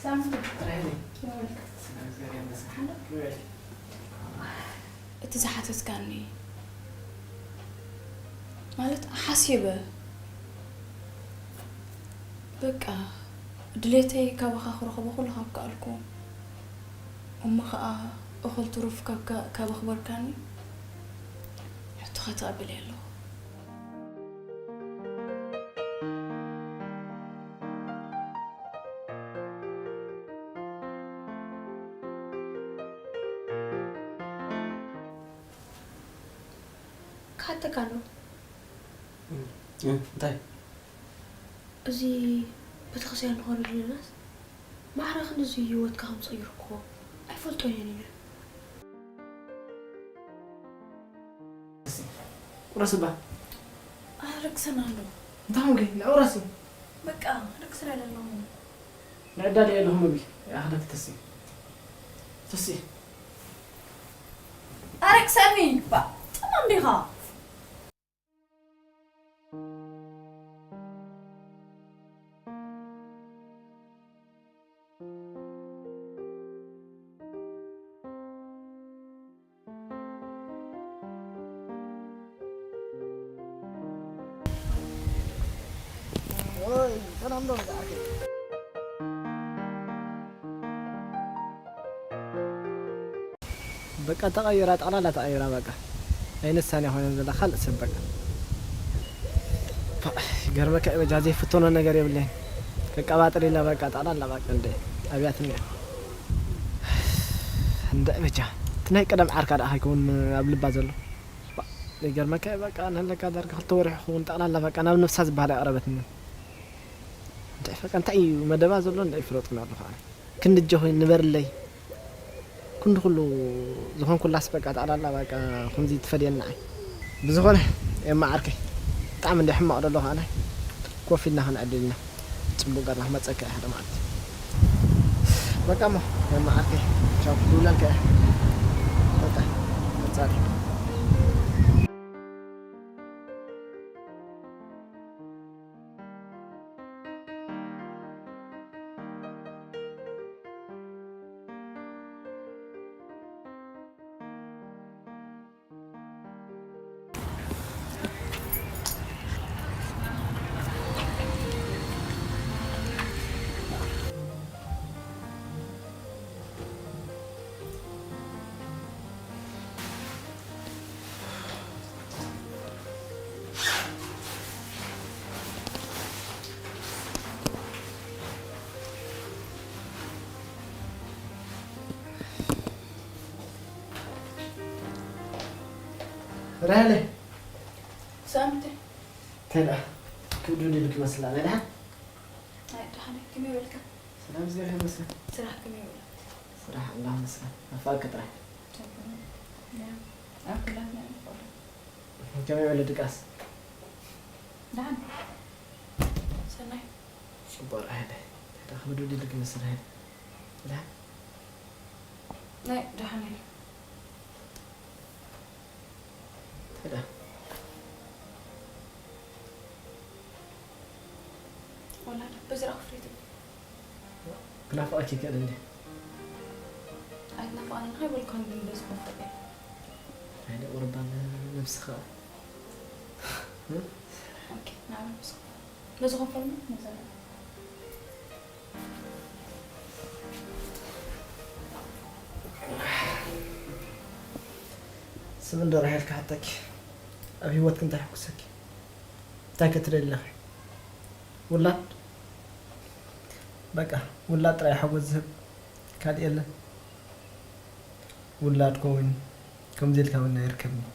ሳምሪ። ራሄል። ይወልድ። ሰላም፣ እግዚኣብሔር ይመስገን። ይወልድ። እቲ ዝሓተትካኒ ማለት ሓሲበ በቃ ድሌተይ ካባኻ ክረኽቦ ኩሉ ካብ ከኣልኩ እሞ ኸኣ እኹል ትሩፍ ካብ ከ-፣ ካብ ኣኽበርካኒ ሕቶኻ ተቐቢለ ኣለኹ። ክሓተካ ኣሎ። እ፣ እንታይ? እዚ ቤተክርስትያን ንኸዶ ዘለናስ ማዕረ ክንድዚ ህይወትካ ከም ዝቕይር እኮ ኣይፈልጦን እየ ነይረ። ቁረስ እባ። ኣረክሰና ኣሎ። እንታይ ኾንኪ? ንዑ ቁረሲ። በቃ፣ ኣረክሰና ኣለኹ። ንዕዳል እየ ኣለኹ ምግቢ። ይኣኽለኪ ተሲ። ተሲ። ኣረክሰኒ። ባ፣ ጥማም ዲኻ? ኦይ፣ ሰላም ዶ መጽኣኪ? በቃ ተቐይራ፣ ጠቕላላ ተቐይራ በቃ። ኣይነሳን እያ ኮይና ዘላ ካልእ ሰብ በቃ። ፓ፣ ይገርመካ እዩ በጃ ዘይፍተኖ ነገር የብለይን። ከቀባጥር ኢላ በቃ ጠቕላላ በቃ እንደ ኣብያትኒ እያ። እንደ በጃ እቲ ናይ ቀደም ዓርካ ደኣ ከይከውን ኣብ ልባ ዘሎ። ባ፣ ይገርመካ እዩ በቃ ንህለካ ዳርጋ ክልተ ወርሒ ክኸውን ጠቕላላ በቃ ናብ ነብሳ ዝበሃል ኣይቐረበትኒ። እንታይ በቃ እንታይ እዩ መደባ ዘሎ እንታይ ይፍለጥና ኣለኹ ኣነ። ክንዲ እጆኺ ንበርለይ። ክንዲ ኩሉ ዝኾንኩላስ በቃ ጠቕላላ በቃ ከምዚ ትፈድየኒ ንዓይ። ብዝኾነ ኤማ ዓርከይ ብጣዕሚ እንደ ሕማቕ ደሎ ከኣነ ኮፍ ኢልና ክንዕድል ኢና። ጽቡቕ ገርና ክመጸካ እየ ሓደ መዓልቲ። በቃ እሞ ኤማ ዓርከይ ቻው ክብለልካ እየ። በቃ ቀጻሊ። ራሄለ። ሳምተ። እንታይ ደኣ? ክብዱ ድልክ ይመስላ፣ ናይ ደሓን? ኣይ፣ ደሓን፣ ከመይ ውዒልካ? ሰላም፣ እግዚኣብሔር ይመስገን። ስራሕ ከመይ ውዒሉ? ስራሕ፣ ኣምላኽ ይመስገን። ናፋቕኪ ጥራይ። ያ፣ ኣብ ኩላትና ኢና ንፈልጦ። ከመይ ውዒሉ ድቃስ? ደሓን። ሰናይ። ጽቡቕ፣ ራሄለ። እንታይ ደኣ፣ ክብዱ ድልክ ይመስል፣ ራሄለ። ደሓን? ናይ፣ ደሓን እየ። ተዳ። ወላድ በዚ ረኣኹ ፍሬት። ክናፍቐኪ ይክእል እንዴ? ኣይትናፍቐንን ሃይበልካን ግን በዚ ኮፈል እየ። ኣይደ ቁርባን ነብስኻ። እ? ኦኬ፣ ናበል በዚ ኮፈል። በዚ ኮፈል ምን መዘና? ስሚ እንዶ ራሄል ክሓተኪ፣ ኣብ ህይወትኪ እንታይ ይሕጉሰኪ? እንታይ ክትደሊ ኣለኺ? ውላድ? በቃ፣ ውላድ ጥራይ ሓጎስ ዝህብ ካልእ የለን። ውላድ ከውን ከምዚ ኢልካ እውን ኣይርከብን።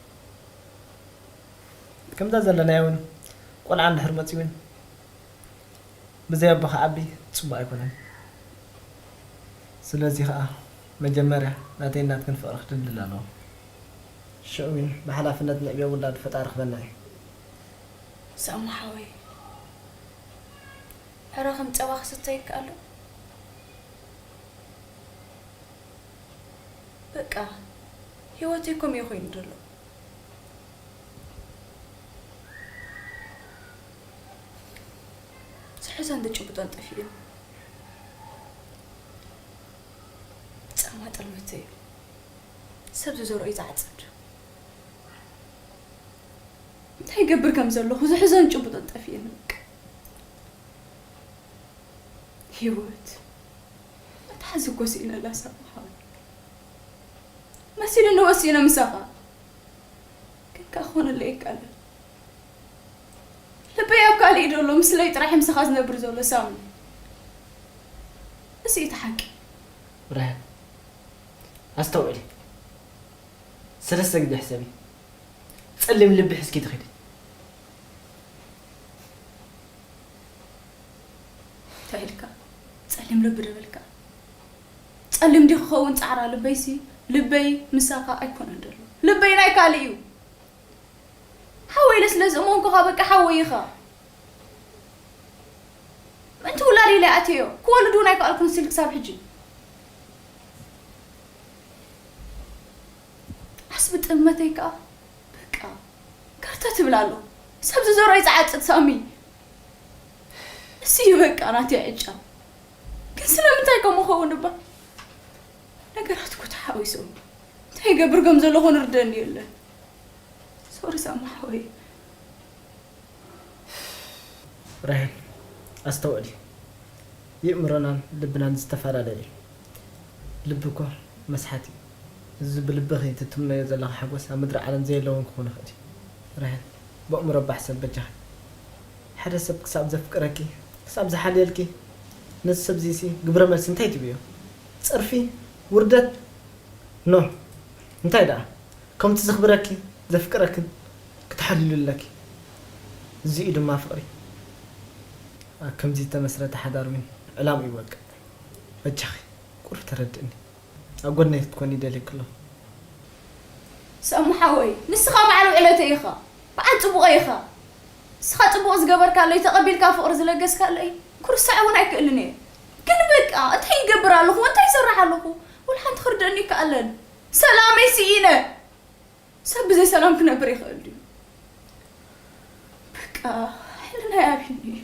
ከምዛ ዘለናዮ እውን ቆልዓ እንድሕር መፅዩ እውን ብዘይ ኣቦ ክዓቢ ፅቡቕ ኣይኮነን። ስለዚ ኸዓ መጀመርያ ናተይን ናትክን ፍቕሪ ክድልድል ኣለዎ። ሽዑ እውን ብሓላፍነት ንዕብዮ ውላድ ፈጣሪ ክበና እዩ። ሳሙ ሓወይ፣ ዕረ ከም ጸባ ክስተ ይከኣል ዶ? በቃ፣ ህይወተይ ከምኡ እዩ ኮይኑ ዘሎ። ዝሕዞን ዝጭብጦን ጠፊኡኒ። ጻማ ጥልመተይ እዩ። ሰብ ዝዘርኦ እዩ ዝዓጽድ። እንታይ ይገብር ከም ዘለኹ ዝሕዞን ዝጭብጦን ጠፊኡኒ በቃ። ህይወት፣ መትሓዚ እኮ ስኢነላ ሳሚ ሓወይ። መሲሉኒ ወሲነ ምሳኻ። ግን ከኣ ክኾነለይ ኣይከኣለን። ልበይ ኣብ ካልእ እዩ ዘሎ፣ ምስለይ ጥራሕ ምሳኻ ዝነብር ዘሎ ሳሚ። እዚ እዩ እቲ ሓቂ። ብርሃን፣ ኣስተውዕሊ። ሰለስተ ግዜ ሕሰቢ። ጸሊም ልቢ ሒዝኪ ትኸዲ። እንታይ ኢልካ? ጸሊም ልቢ ዶ በልካ? ጸሊም ድዩ ክኸውን ጻዕራ ልበይሲ? ልበይ ምሳኻ ኣይኮነን ዘሎ። ልበይ ናይ ካልእ እዩ። ሓወይ ኢለ ስለ ዝእመንኩኻ በቃ ሓወይ ኢኻ። ምእንቲ ውላድ ኢለ ኣትየዮ። ክወልድ እውን ኣይከኣልኩን ስቲል ክሳብ ሕጂ። ዓስቢ ጥልመተይ ከኣ በቃ ከርተት ትብል ኣሎ። ሰብ ዝዘርኦ እዩ ዝዓጽድ ሳሚ። እዚ እዩ በቃ ናተይ ዕጫ። ግን ስለምንታይ ከምኡ ኸውን እባ? ነገራት እኮ ተሓዊሶም። እንታይ ይገብር ከም ዘለኹ ንርደኒ የለን። ሶሪ ሳሚ ሓወይ። ራሄል፣ ኣስተውዕሊ። የእምሮናን ልብናን ዝተፈላለየ እዩ። ልቢ እኮ መስሓት እዩ። እዚ ብልብኺ ትትምነዮ ዘለኺ ሓጎስ ኣብ ምድሪ ዓለም ዘየለ እውን ክኾን ይኽእል እዩ። ራሄል፣ በእምሮ እባ ሕሰቢ በጃኺ። ሓደ ሰብ ክሳብ ዘፍቅረኪ፣ ክሳብ ዝሓልየልኪ፣ ነዚ ሰብ እዚሲ ግብረ መልሲ እንታይ ትብዮ? ጸርፊ? ውርደት? ኖ። እንታይ ደኣ? ከምቲ ዘኽብረኪ፣ ዘፍቅረክን ክትሓልዩ ኣለኪ። እዚ እዩ ድማ ፍቕሪ። ኣብ ከምዚ ዝተመስረተ ሓዳር እውን ዕላምኡ ይወቅዕ። በጃኺ ቁሩብ ተረድእኒ። ኣብ ጎነይ ክትኮኒ ይደልየኪ ኣለኹ። ሰሙ ሓወይ ንስኻ በዓል ውዕለተይ ኢኻ፣ በዓል ጽቡቐይ ኢኻ። ንስኻ ጽቡቕ ዝገበርካለይ፣ ተቐቢልካ ፍቕሪ ዝለገስካለይ ክርስዖ እውን ኣይክእልን እየ። ግን በቃ እንታይ ይገብር ኣለኹ፣ እንታይ ይሰርሕ ኣለኹ፣ ወላ ሓንቲ ክርደእኒ ይከኣለን። ሰላመይ ስኢነ። ሰብ ብዘይ ሰላም ክነብር ይኽእል ድዩ? በቃ ሕልናይ ኣብዩኒ እዩ።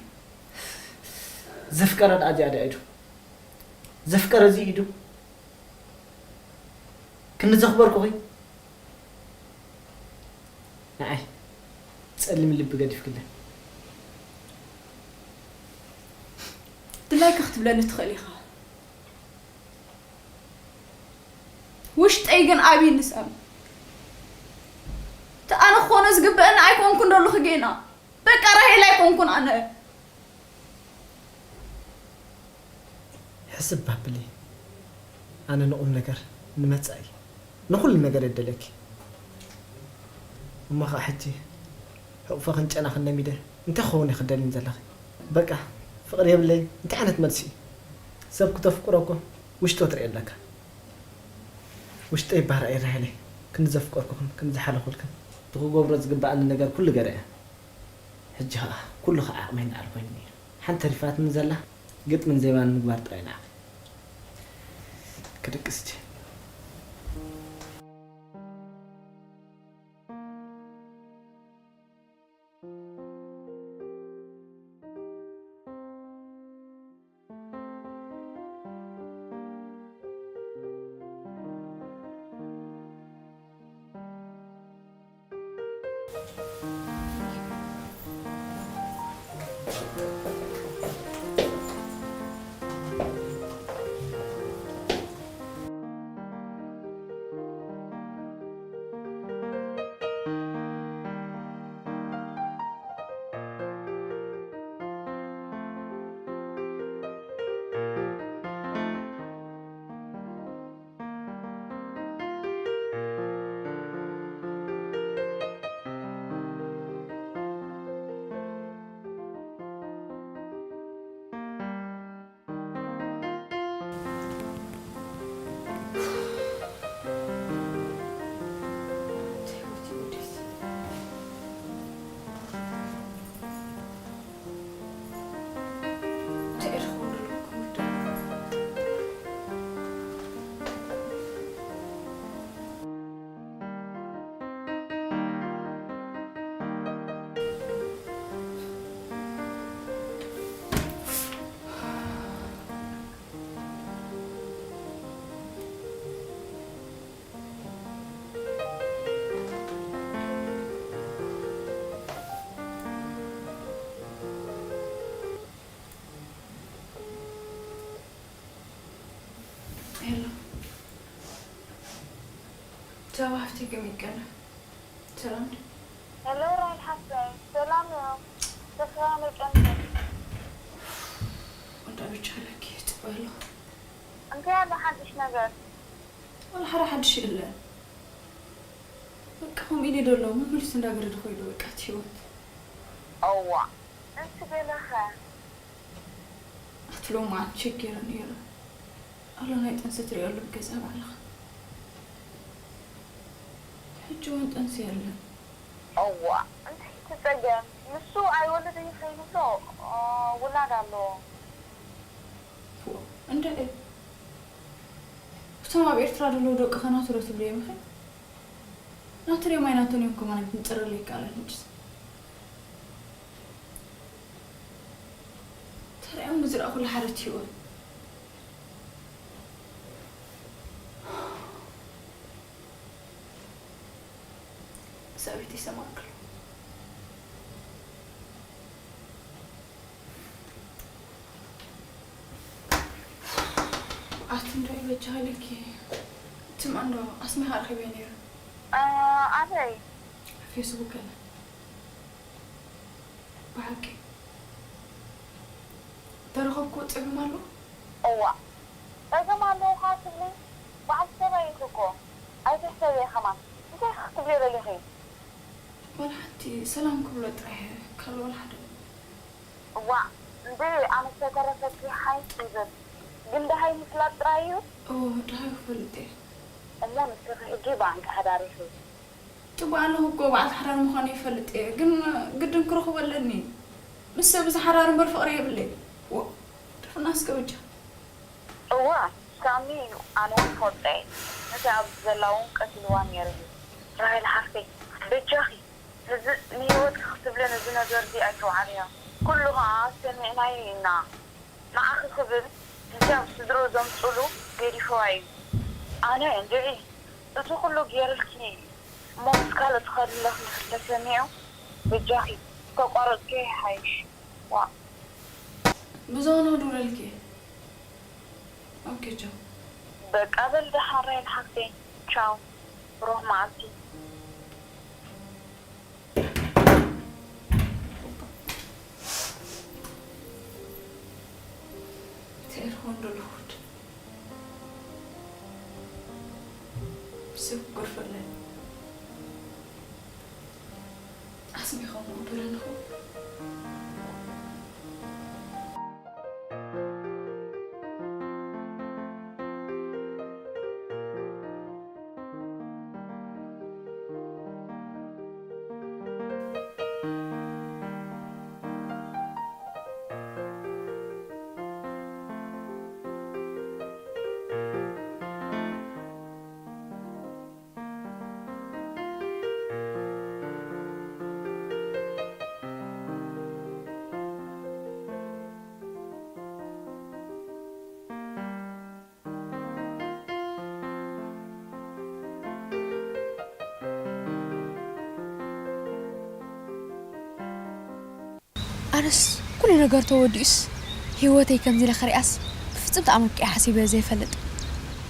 ዘፍቀረ ደኣ እዚኣ ድያ ኢዱ? ዘፍቀረ እዚ ኢዱ? ክንዲ ዘኽበርኩኺ ንዓይ ጸሊም ልቢ ገዲፍክለ። ድላይካ ክትብለኒ ትኽእል ኢኻ። ውሽጠይ ግን ኣብዩኒ ሳሚ። እቲ ኣነ ክኾኖ ዝግበአኒ ኣይኮንኩን ደለኹ ጌና። በቃ ራሄል ኣይኮንኩን ኣነ። ሕስብ ኣብሊ። ኣነ ንቑም ነገር፣ ንመጻኢ፣ ንኹሉ ነገር እየ ደልየኪ። እሞ ኸኣ ሕጂ ሕቑፍኽን ጨናኽን ለሚደ እንታይ ክኸውን እየ ክትደልይኒ ዘለኺ? በቃ ፍቕሪ የብለይን። እንታይ ዓይነት መልሲ እዩ? ሰብ ክተፍቅሮ እኮ ውሽጦ ትርኢ ኣለካ። ውሽጠይ ባርዕ ይረሃለይ። ክንዲ ዘፍቀርኩኽን ክንዲ ዝሓለኹልክን። እቲ ክገብሮ ዝግበኣኒ ነገር ኩሉ ገረ እየ። ሕጂ ኸኣ ኩሉ ኸዓ ዓቕመይ ንላዕሊ ኮይኑኒ እዩ። ሓንቲ ተሪፋትኒ ዘላ ግጥምን ዜማን ምግባር ጥራይ ንዓኺ። ክድቅስ እየ። ሰባ ሃፍቲ ከመይ ቀነ? ሰላም ድዩ? ሄሎ ራይል ሓፍተይ፣ ሰላም እዮም። ተስፋ መቀንተ እንዳ ብቻ ለኪ ጽበሎ። እንታይ ኣሎ ሓድሽ ነገር? ወላ ሓደ ሓድሽ የለን። በቃ ከምኡ ኢለ ደሎ ምምልስ እንዳገረደ ኮይዱ በቃ እቲ ህይወት። እዋ፣ እንስ ገለኸ? ኣትሎም መዓት ችግር ነይሩ። ኣሎ ናይ ጥንሲ ትሪኦ ኣሎ ብገዛ ባዕልኻ። ሕጂ እውን ጥንሲ የለን። እዋ፣ እንታይ እቲ ጸገም? ንሱ ኣይወልድ እዩ ከይኑ እኮ ውላድ ኣለዎ። ፎእ፣ እንድዒ። እቶም ኣብ ኤርትራ ዘለዉ ደቅኸ ናቱ ዶ ትብልዮም ኢኺ? ናቱ ድዮም ኣይናቱን እዮም ከማን ክንጽረሉ ይከኣል ሕጅስ። ተሪኦም ንዝረኣኹሉ ሓረት ህይወት። ሰበይቲ ይሰማዕክሎ። ኣቲ እንዶ ይበጃ ሃለኪ ትም ኣንዶ ኣስሚኻ ኣርኺበ ነይሩ። ኣበይ? ፌስቡክ ገለ ብሓቂ ተረኸብኩ ጸገም ኣሎ። እዋ ጸገም ኣለዎ ኸዓ ትብሊ? በዓል ሰበይቲ እኮ ኣይትሕሰብየ ከማን። እንታይ ክትብሊ ደሊኺ? ዋላ ሓንቲ ሰላም ክብሎ ጥራሕ እየ፣ ካልእ ዋላ ሓደ። እዋእ እንዴ ኣነ ዝተረፈኪ ሓይሽ ይብል ግን ደሃይ ምፍላጥ ጥራይ እዩ። እወ ደሃይ ክፈልጥ እየ። እሞ ንስኺ ሕጂ ብኣንቂ ሓዳር ኢኺ። ጽቡቕ ኣለኹ እኮ በዓልቲ ሓዳር ምዃነይ ይፈልጥ እየ፣ ግን ግድን ክረኽቦ ኣለኒ። ምስ ሰብ ዝሓዳር እምበር ፍቕሪ የብለይ። ዎ ደፍና እስከ በጃ። እወ ሳሚ እዩ ኣነ እውን ፈልጦ እየ። ነቲ ኣብዚ ዘላ እውን ቀቲልዋ ነይሩ እዩ። ራሄል ሓፍተይ በጃኺ ንዚ ንህይወትኪ ክትብሊ ነዚ ነገር እዚ ኣይተውዓልዮ። ኩሉ ኸዓ ሰሚዕናዮ ኢና። ንዓኺ ክብል ህጃብ ስድርኡ ዘምፅሉ ገዲፍዋ እዩ። ኣነ እንድዒ እዚ ኩሉ ገይርልኪ እሞ ምስ ካልእ ትኸዲ ኣለኺ ኢልኪ ተሰሚዑ በጃኺ ተቋረፅክዮ ይሓይሽ። ዋእ። ብዝኾነ ክድውለልኪ እየ። ኦኬ ቻው። በቃ በል ደሓን ራሄል ሓፍተይ ቻው ብሩኽ መዓልቲ። ተኤርፎን ዶ ልኹድ ሰብ ክገርፈለን ኣስሚኾም ክብለንኹ። ኣነስ ኩሉ ነገር ተወዲኡስ ህይወተይ ከምዚ ኢለ ክሪኣስ ብፍጹም ተኣመኪዐ ሓሲበዮ ዘይፈልጥ።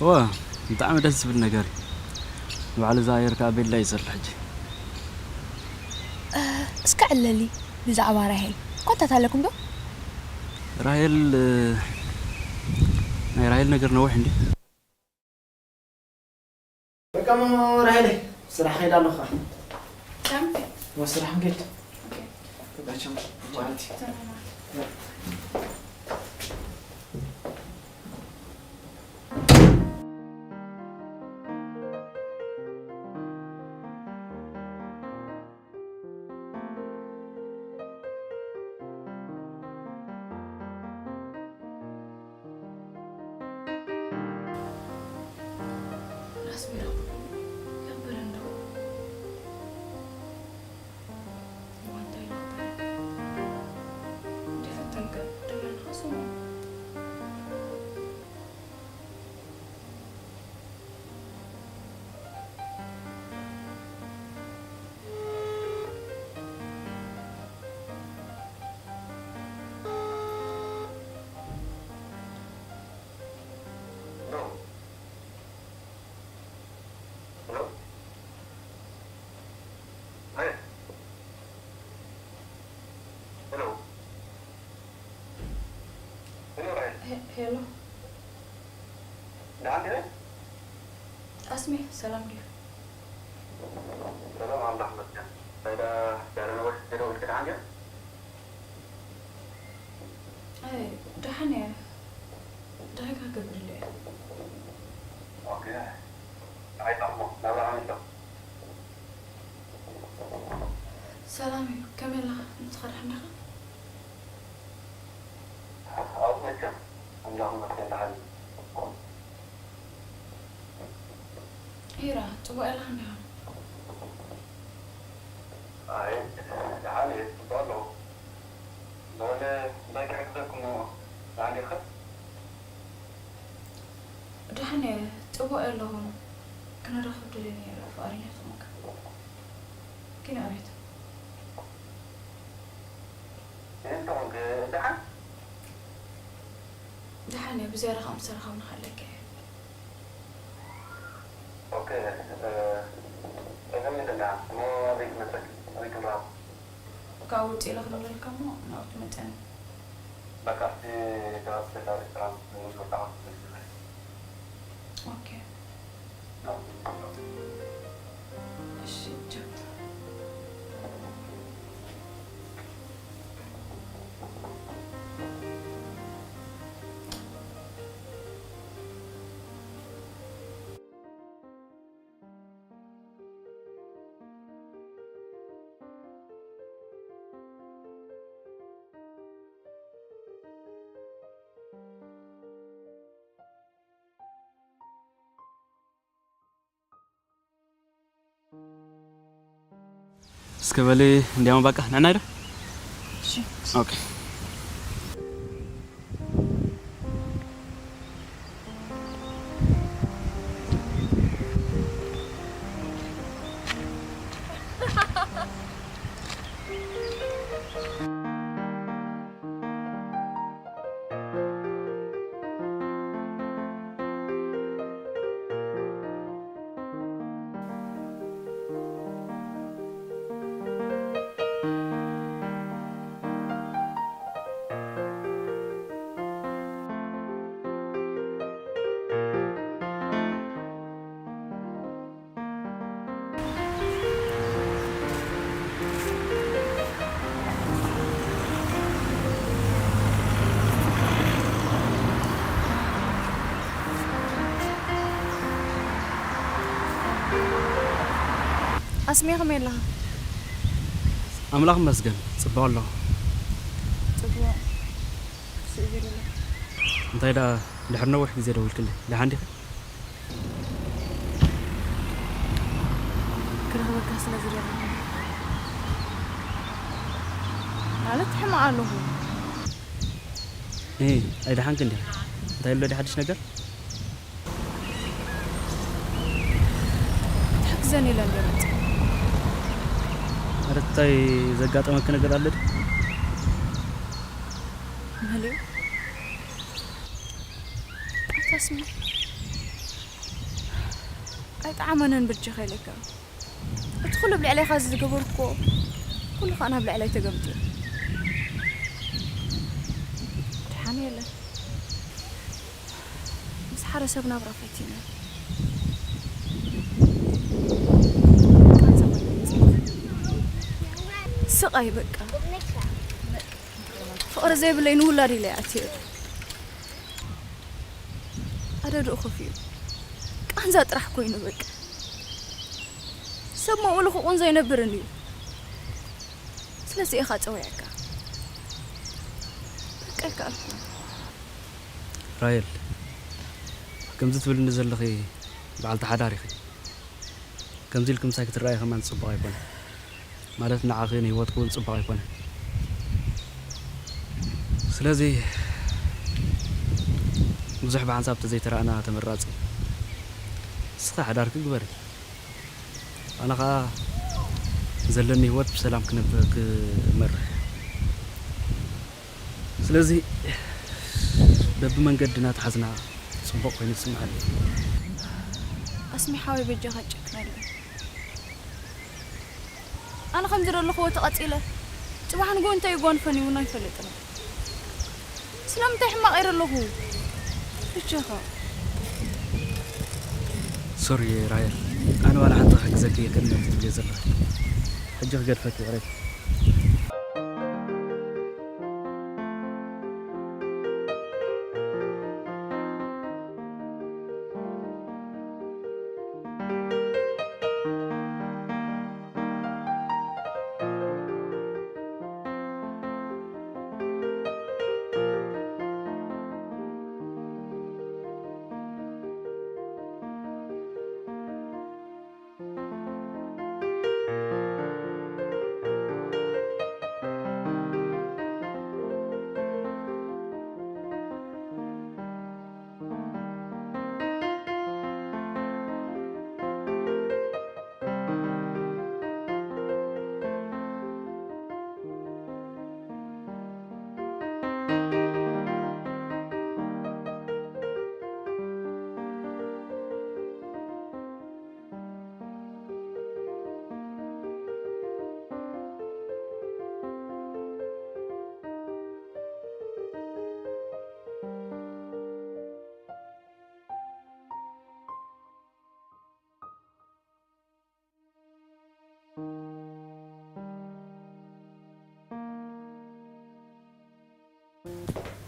እወ ብጣዕሚ ደስ ዝብል ነገር እዩ። ንባዕሉ ዝኣየር ከኣ ቤላ እዩ ዘሎ ሕጂ። እስከ ዕለሊ ብዛዕባ ራሄል ኮንታት ኣለኩም ዶ? ራሄል ናይ ራሄል ነገር ነዊሕ እንድዩ። በቃ እሞ ራሄለይ ስራሕ ከይድ ኣለኹ። ቻምፒ ወስራሕ እንጌድ ኦኬ በቃ ቻምፒ ማለት ተማማ ሄሎ። ሄሎ፣ ራሄል። ሄ-፣ ሄሎ። ደሓን ዲኺ? ኣስሜ፣ ሰላም ድዩ? ሰላም፣ ኣምላኽ ይመስገን። እንታይ ደኣ፣ ድሕሪ ነዊሕ ዘይደወልኪ ደሓን ድዩ? ኣይ፣ ደሓን እየ። እንታይ ክገብርሉ እየ? ኦኬ። ንዓይ ጠቕሞ፣ ናብራ ከመይ ኣሎ? ሰላም እዩ። ከመይ ኣለኻ? ንስኻ ደሓን ዲኻ? ኣብ መቸም፣ ኣምላኽ ይመስገን፣ ደሓን እዩ። ሂራ፣ ጽቡቕ ኣለኻ እንዲኻ? ኣይ፣ ደሓን እየ፣ ጽቡቕ ኣለኹ። በለ፣ እንታይ ክሕግዘኩም እሞ? ደሓን ዲኻ? ደሓን እየ፣ ጽቡቕ እየ ኣለኹ። ክንራኸብ ደልየ ነይረ፣ ፍቓደኛ ትኾንካ። ግን ኣቤት። እንታይ ኾንክ? ደሓን? ደሓን እየ፣ ብዝያዳ ኸኣ ምስ ተራኸብና ከለካ እየ። ኦኬ፣ እ፣ እዛ ምንድን እያ? እሞ ኣበይ ክመጸኪ? ኣበይ ክንራኸብ? ካብ ውጭ ኢለ ክደውለልካ እሞ ናብኡ ትመጸኒ። በቃ፣ እስቲ ካብ ስፔሻል ሬስቶራንት ንዝወጣ ክትመልስልኝ። ኦኬ። እሺ፣ ቻው። እስከ በሊ እንዲያውም በቃ ንዕና ዶ? እሺ። ኦኬ። ኣስሜ ከመይ ኣለኻ? ኣምላኽ ይመስገን፣ ጽቡቕ ኣለኹ። ጽቡቕ። ስእ ዝበለ። እንታይ ደኣ ድሕሪ ነዊሕ ግዜ ደዊልክለይ፣ ደሓን ዲኺ? ክረኽበካ ስለ ዝደለኹ። ማለት ሕማቕ ኣለኹ። እህ፣ ኣይደሓንክን ዲኺ? እንታይ ኣሎ ድዩ ሓድሽ ነገር? ትሕግዘኒ ኢለ እንደ መጽእ። ኧረ እንታይ ዘጋጠመኪ ነገር ኣሎ ድዩ? መሊኡ። ኣታ ስሚ። ኣይጠዓመንን በጃኻ ኢለካ። እቲ ኩሉ ኣብ ልዕሌኻ ዝገበርኩዎ፣ ኩሉ ኸኣ ናብ ልዕለይ ተገምጢሉ። ደሓን የለን። ምስ ሓደ ሰብ ናብራ ፈቲነ። ቃንዛ ኮይነ መጺኤ። ስቓይ በቃ። ፍቕሪ ዘይብለይ ንውላድ ኢለ እየ ኣትየ። ኣደድኡ ከፊኡ። ቃንዛ ጥራሕ ኮይኑ በቃ። ሰብ መውሉ ክቑንዞ ኣይነብርን እዩ። ስለዚ ኢኻ ጸዊዐካ። በቃ ኣይከኣልኩን። ራሄል፣ ከምዚ ትብልኒ ዘለኺ በዓልቲ ሓዳር ኢኺ። ከምዚ ኢልኪ ምሳይ ክትረኣዪ ከማን ጽቡቕ ኣይኮነን። ማለት ንዓኺ ንህይወትኪ እውን ጽቡቕ ኣይኮነን። ስለዚ ብዙሕ ብሓንሳብ ተዘይተራእና ተመራጺ። ንስኺ ሓዳርኪ ግበሪ። ኣነ ኸኣ ዘለኒ ህይወት ብሰላም ክነብ-፣ ክመርሕ። ስለዚ በብመንገድና ተሓዝና ጽቡቕ ኮይኑ ይስምዓኒ። ኣስሚ ሓወይ በጃኻ ጨክነለይ። ኣነ ከም ዝደለኽዎ ተቐጺለ ጽባሕ ንግሆ እንታይ ይጓንፈኒ እውን ኣይፈልጥን። ስለምንታይ ሕማቕ እየ ዘለኹ? ብቻኻ። ሶሪ ራሄል፣ ኣነ ዋላ ሓንቲ ክሕግዘኪ እየ ከምዚ ትብልዮ ዘለኺ። ሕጂ ክገድፈኪ ይቕሬታ።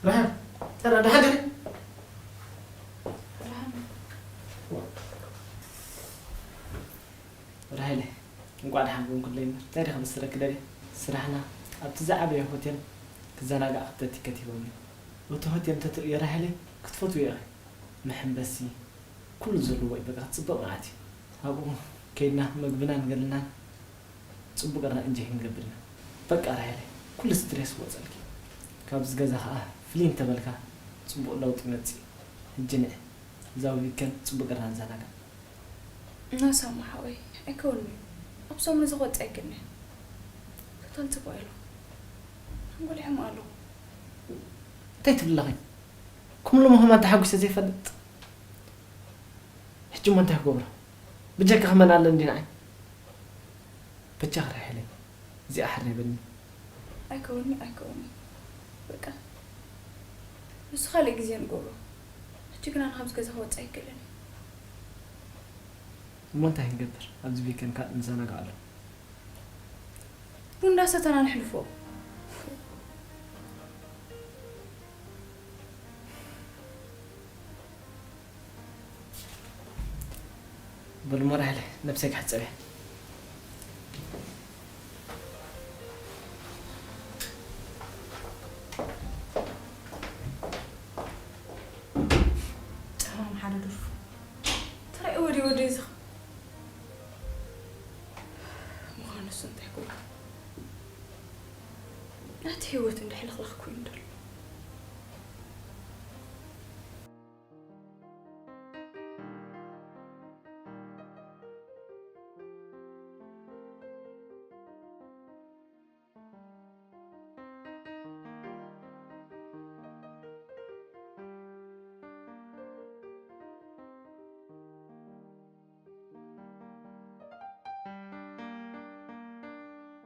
ራሄል፣ ራ- ደሓን ዲኺ? ራሄለ፣ እንቋዕ ደሓን ኮንኩለይ እምበር፣ እንታይ ዲኺ ክብስረኪ ደልየ? ስራሕና ኣብቲ ዝዓበየ ሆቴል ክዘናጋዕ ክብተት ከቲቦም እዩ። እቲ ሆቴል እንተትርእዮ ራሄለ፣ ክትፈትውዮ ኢኺ። መሐንበሲ፣ ኩሉ ዘለዎ እዩ፣ በቃ፣ ጽቡቕ መዓት እዩ። ኣብኡ ከይድና መግብናን ገለናን ጽቡቕ ጌርና እንጆይ ክንገብር ኢና። በቃ ራሄለ፣ ኩሉ ስትሬስ ክወጸልኪ። ካብዚ ገዛ ከኣ ፍልይ እንተበልካ ጽቡቕ ለውጢ ይመጽእ እዩ። ሕጂ ንዒ፣ እዛ ዊከንድ ጽቡቕ ጌርና ንዘናጋዕ። ኖ ሳሙ ሓወይ፣ ኣይከውን'ዩ። ኣብ ሰሙን እዚ ክወጽእ ኣይክእልን እየ። ቶታል ጽቡቕ ኢሉ። ሓንጎለይ ሕሙቕ ኣለኹ። እንታይ ትብሊ ኣለኺ? ከም ሎሚ ከማን ተሓጒሰ ዘይፈልጥ። ሕጂ እሞ እንታይ ክገብሮ? ብጀካኺ መን ኣለኒ ንዓይ? በጃኺ ራሄለይ፣ እዚኣ ሓሪበኒ። ኣይከውን'ዩ፣ ኣይከውን'ዩ። በቃ፣ ንሱ ካልእ ግዜ ንገብሮ። ሕጂ ግና ንኻብዚ ገዛ ክወጽእ ኣይክእልን እየ። እሞ እንታይ ክንገብር? ኣብዚ ዊከንድ ከኣ ንዘናጋዓሉ። ቡን እንዳሰተና ነሕልፎ። በሉ እሞ ራሄለ፣ ነብሰይ ክሕጸብ እየ። ጨራም ሓደ ደርፉ። ተራይ ወዲ ወዲ እዚ ምዃኑ እሱ እንታይ ክብሎ? ናቲ ህይወት እንድሕልኽልኽ ኮይኑ ደሎ።